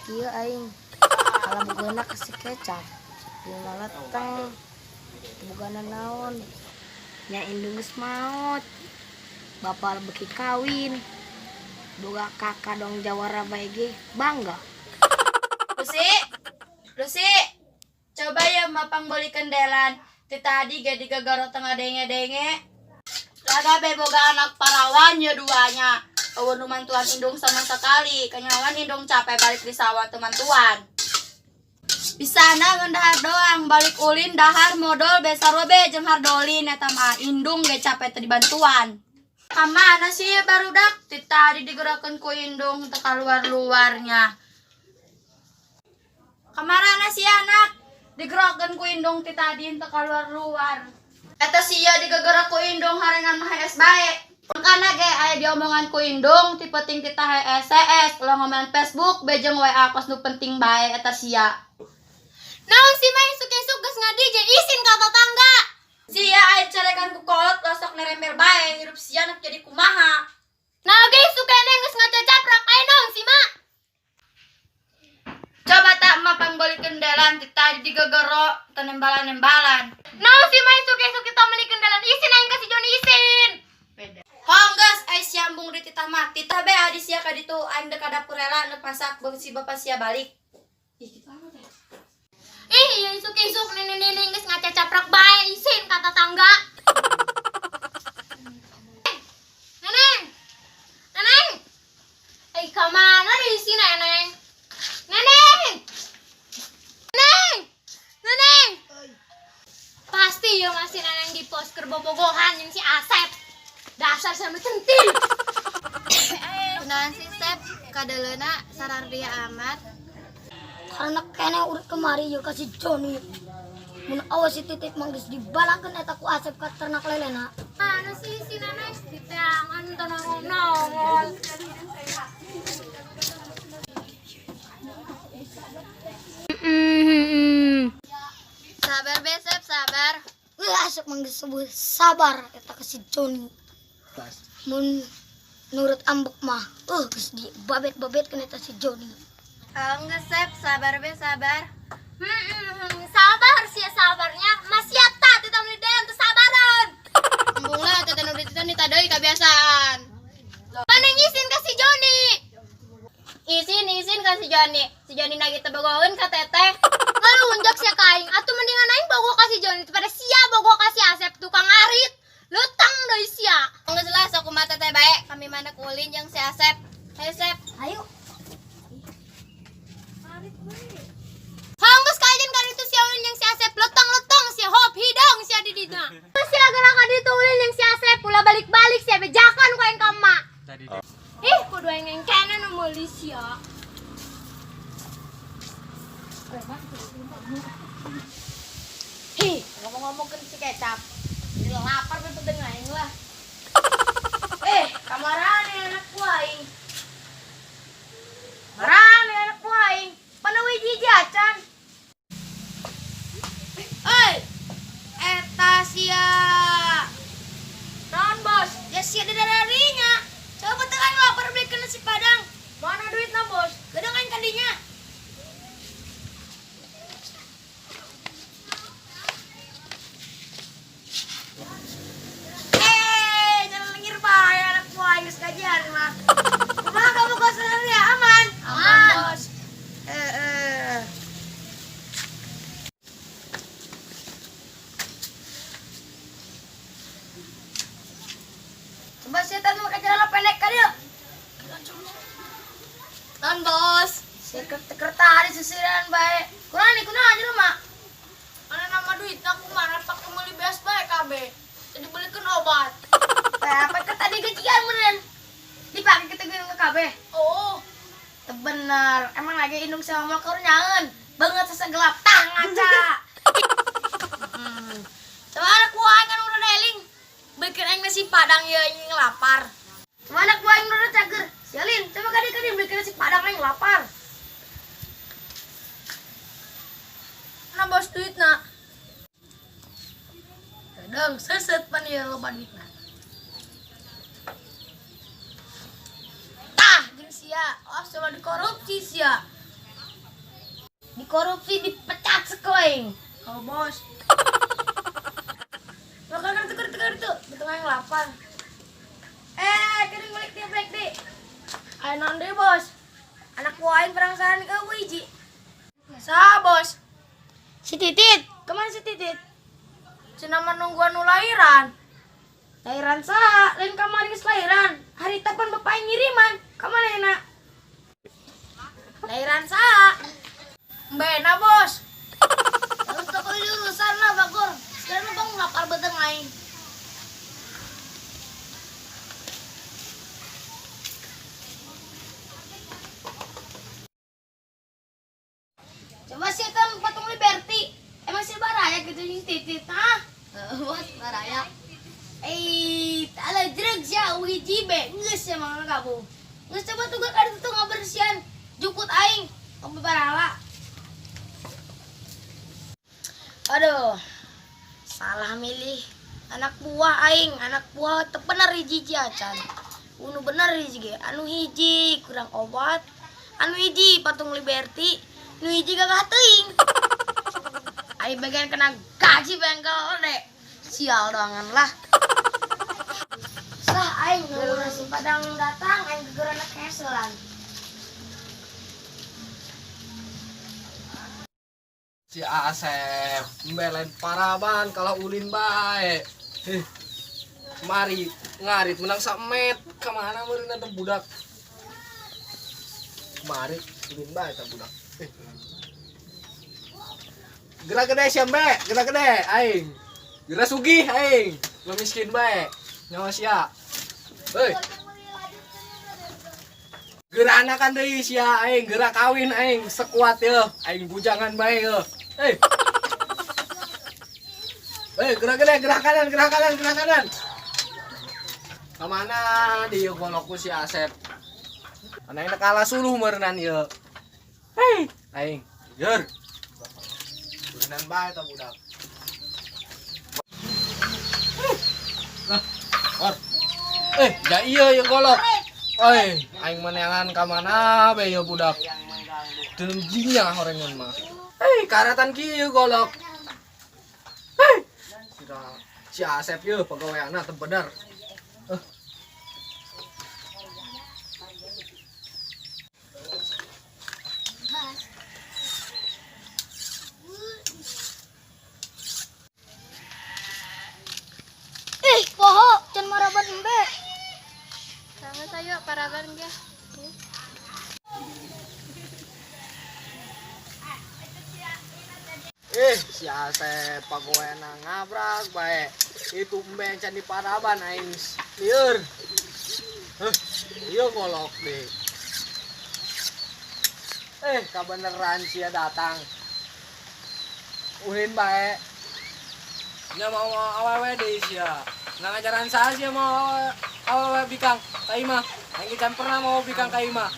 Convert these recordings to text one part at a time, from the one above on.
Kieu aing. Kalau bogana ka si kecap. Di maleteng. Bogana naon. Nya indung geus maot. Bapak beki kawin. Boga kakak dong jawara bae ge bangga. Lusi, Lusi, coba ya mapang beli kendelan. Ti tadi ge digagaro tengah denge-denge. Laga be boga anak parawan ya duanya. Eueuh nu mantuan indung sama sekali. Kenyawan indung capek balik di sawah teman tuan. Bisana ngan dahar doang, balik ulin dahar modal besar be jeung hardolin eta mah indung ge capek teu dibantuan. Kamana sih ya barudak? Ti tadi digerakeun ku indung teu kaluar-luarnya. Kamarana sih anak? Digerakeun ku indung ti tadi teu kaluar-luar. Eta sia digegerak ku indung harengan mah hees bae. Makana ge aya diomongan ku indung ti penting kita HSS, ulah ngomean Facebook be jeung WA kos nu penting bae eta sia. Naon sih mah isuk-isuk geus ngadije isin ka tetangga. Sia aya carekan ku kolot losok neremel bae hirup sia nek jadi kumaha. Nah ge isuk keneh geus ngacacaprak aya naon sih mah? Coba tak mah pangbeli kendelan ti tadi digegero teu nembalan-nembalan. Naon sih mah isuk-isuk kita meuli kendalan isin aing ka si Joni isin. Hong geus ai sia embung dititah mah titah be adi sia ka ditu aing dek ka dapur heula neuk masak beung si bapak sia balik. Ih kitu amat teh. Ih, iya isuk-isuk nenek-nenek geus ngacacaprak bae isin ka tetangga. Neneng. Neneng. Eh, ka mana deui si neneng? Neneng. Neneng. Neneng. Pasti ya masih neneng di pos keur bobogohan jeung si Asep. Dasar sama centil. Kunaon sih Sep kadeleuna sarardia amat. Karena kene urut kemari yeuh ka si Joni. Mun awas si titip mah geus dibalakeun eta ku Asep ka ternak lelena. Mana sih si neneng di teangan teu nongol-nongol. Sabar be Sep, sabar. Wih Asep mah geus sebut sabar eta ka si Joni. Mun nurut ambek mah, geus dibabet-babetkeun eta si Joni. Enggak Sep, sabar be sabar. Sabar sih sabarnya. Masih tak tidak beli deun teu sabaran. Embung lah teteh nu dititah nita deui kebiasaan. Mana ngisin ka si Joni? Isin isin ka si Joni. Si Joni nagih teu bogoheun ka teteh. Ngalunjak sia ka aing. Atuh mendingan aing bogo ka si Joni daripada sia bogo ka si Asep tukang arit. Lutang deui sia. Geus lah sok kumaha teteh bae, kami mana kulin jeung si Asep. Hayu Sep. Ayo. Hang geus kajen ka ditu sia ulin jeung si Asep letong-letong sia hop hidung sia di dina. Sia geura ka ditu ulin jeung si Asep ulah balik-balik sia bejakan ku aing ka emak. Ih, kudu aing engkene nu meuli sia. Ih, ngomong-ngomong ke si kecap. Jadi lapar be penting aing lah. Kamarane anak ku aing. Marane anak ku aing. Pana wiji acan. Oi. Eta sia. Naon bos? Ya sia dadarinya. Coba tekan lapar beli nasi padang. Mana duitna bos? Gedeng aing kadinya. Jangan lengir bae anak ku aing geus gajian mah. Kumaha kamu kos ya aman? Aman. Bos. Eh. Coba setan mau jalan pendek ka dieu. Non bos. Seker tadi sisiran bae. Kunaon nih kunaon aja mah. Mana nama duit aku mana pakai meuli beas bae kabeh. Jadi belikan obat. Apa ke tadi gajian beneran? Dipakai kita gue ke kabeh. Oh, Bener, emang lagi indung sama motor nyaeun. Banget sesegelap tah ngaca. Coba anak buah aing kan udah eling. Bikin aing nasi padang ya aing lapar. Coba anak buah aing udah cager. Sialin, coba kadi-kadi bikin nasi padang aing lapar. mana bos duit nak? Kadang seset pan ya loba duitna. Tah, jeung sia. Oh, coba dikorupsi sia. Korupsi dipecat seko aing. Oh, bos. Makan kartu kartu kartu. Betul aing lapar. Eh, kering balik dia balik di. Ayo naon deui, bos? Anak buah aing perangsaran ke hiji. Saha, bos? Si Titit, kemana si Titit? Cenah mah nungguan nu lahiran. Lahiran saha? Lain kamari geus lahiran. Harita pan bapak aing ngiriman. Kamana enak? Lahiran saha? Mbena, bos. Terus toko urusan lah bagor. Sekarang bang lapar beteng aing. Coba sih kan patung Liberty. Emang sih baraya gitu si Titit, hah? Bos baraya. Eh, ala jeruk ya wiji be. Geus emang kamu. Geus coba tuh ada tuh ngabersihan jukut aing. Kamu barala. Aduh, salah milih anak buah aing, anak buah teu bener hiji acan. Unu bener hiji ge, anu hiji kurang obat, anu hiji patung Liberty, nu hiji gagah teuing. Aing bagian kena gaji bengkel deh. Sial doangan lah. Sah aing nunggu nasi padang datang aing gegerana keselan. Si Asep mbelen paraban kalau ulin bae. Heh. Mari ngarit menang samet kemana meureun teh budak. Mari ulin bae teh budak. Eh. Gerak gede sia mbe, gerak gede aing. Gerak sugih aing, lo miskin bae. Nyawa sia. Hei. Gerak anakan deui sia aing, gerak kawin aing sekuat ye, aing bujangan bae ye. Hei. Hei, gerak gede, gerak kanan, gerak kanan, gerak kanan. Kemana dia golokku si Asep? Anak enak kalah suluh meureunan ieu. Hei, aing, yer. Berenang bae ta budak. Nah, or. Eh, ja iya ieu golok. Oi, aing meneangan ka mana bae ieu budak. Dengjinya horengan mah. Hei, karatan kieu golok. Hei. Si Asep ieu pagaweanna teu bener. Ih, poho, can maraban embe. Sama sayo paraban ge. Eh, si Asep pagaweanna ngabrak bae. Itu embe can di paraban aing lieur. Heh, ieu golok deh. Eh, kabeneran sia datang. Ulin bae. Nya mau awewe deui sia. Nah ngajaran saha sia mau awewe bikang ka imah. Aing can pernah mau bikang ka imah.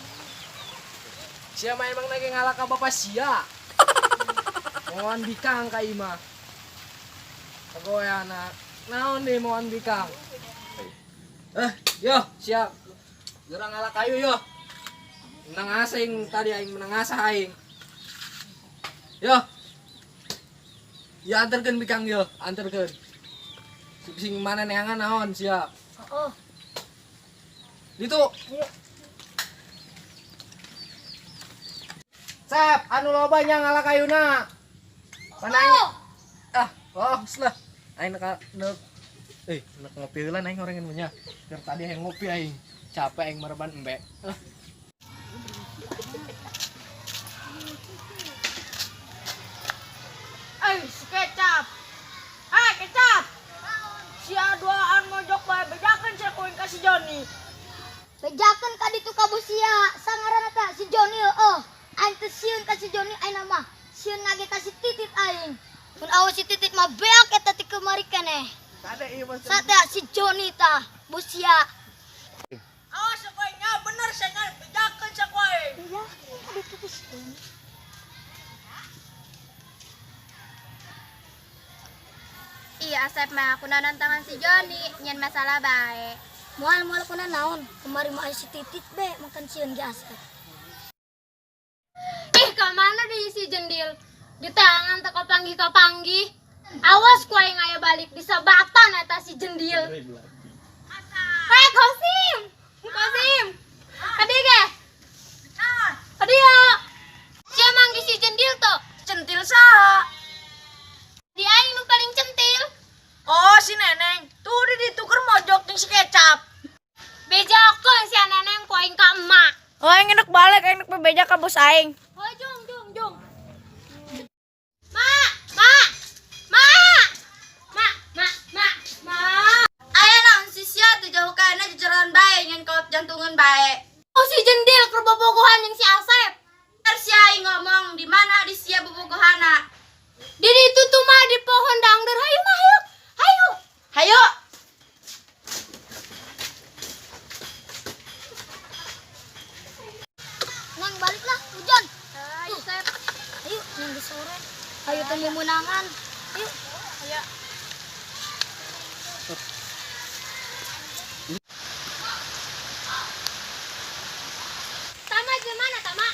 Sia mah emang lagi ngalah ka bapak sia. Moan bikang ka imah. Pagaweanna. Naon deui moan bikang? Eh, yo, siap. Geura ngalah kayu yo. Menang asing tadi aing menang asah aing. Yo. Ya anterkeun bikang yo, anterkeun. Sing mana neangan naon sia. Oh, Ditu. Sep, anu loba nya ngalah kayuna. Mana aing? Ah, oh, lah. Aing nek nek eh, nek ngopi heula aing horengan mah nya. Keur tadi aing ngopi aing. Capek aing mereban embe. Ah. Eh, si kecap. Eh, kecap. Sia duaan mojok bae bejakeun sia kuing ka si Joni. Bejakeun ka ditu ka busia, sangaranna ta si Joni heueuh. Aing teu sieun ka si Joni aing mah. Sieun nage ka si Titit aing. Mun awas si Titit mah beak eta ti kemari keneh. Kade ieu mah. Sate si Joni tah busia. Awas sia kuing nya bener sia nya bejakeun sia kuing. Bejakeun ka ditu ka si Joni. Iya Asep mah aku tangan si Joni nyen masalah bae. Moal moal kuna naon? Kemari mah si Titit be makan sieun ge Asep. Ih, kemana di si Jendil? Di tangan teu kapanggih-kapanggih. Awas ku aing aya balik disabatan eta si Jendil. Hei Kosim. Kosim. Kadieu ge. Kadieu. Sia manggih si Jendil tuh. Centil saha? Di aing nu paling centil. Oh, si Neneng. Tuh di ditu keur mojok jeung si Kecap. Bejakeun si Neneng ku aing ka emak. Oh, aing enak balik, aing enak bebeja ka bos aing. Oh, jung, jung, jung. Ma, ma, ma, ma, ma, ma, ma. Aya naon si sia teu jauh kana jujuran bae ngan kolot jantungan bae. Oh, si Jendil keur bobogohan jeung si Asep. Ntar sia aing ngomong di mana di sia bobogohana. Di ditu tuh mah di pohon dangder. Hayu mah, hayu. Hayu. Hayu. Neng baliklah hujan. Ayo, Sep. Ayo, nunggu sore. Ayo temu menangan. Ayo. Ayo. Tama gimana, Tama?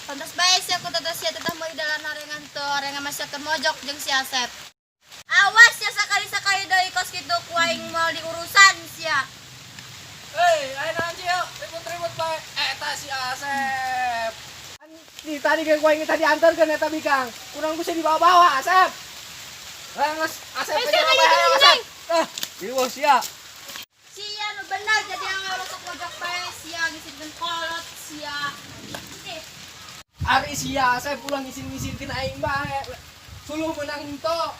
Pantas bae sia ku tata sia tetah meuli dalan harengan teu horengan masih keur mojok jeung si Asep. Awas sia sakali-sakali deui kos kitu ku aing moal diurusan sia. Hei, ayo naon sih yuk, ribut-ribut bae. Eta si Asep. Di tadi ge ku aing tadi antarkeun eta bikang. Kurang ku dibawa-bawa Asep. Eh, geus Asep Eh, aja sia, bae, lagi, ayo, lagi, Asep. Ah, ieu sia. Sia nu bener jadi awewe sok mojok bae sia ngisinkeun kolot sia. Ari sia Asep ulah ngisin-ngisinkeun aing bae. Suluh meunang henteu.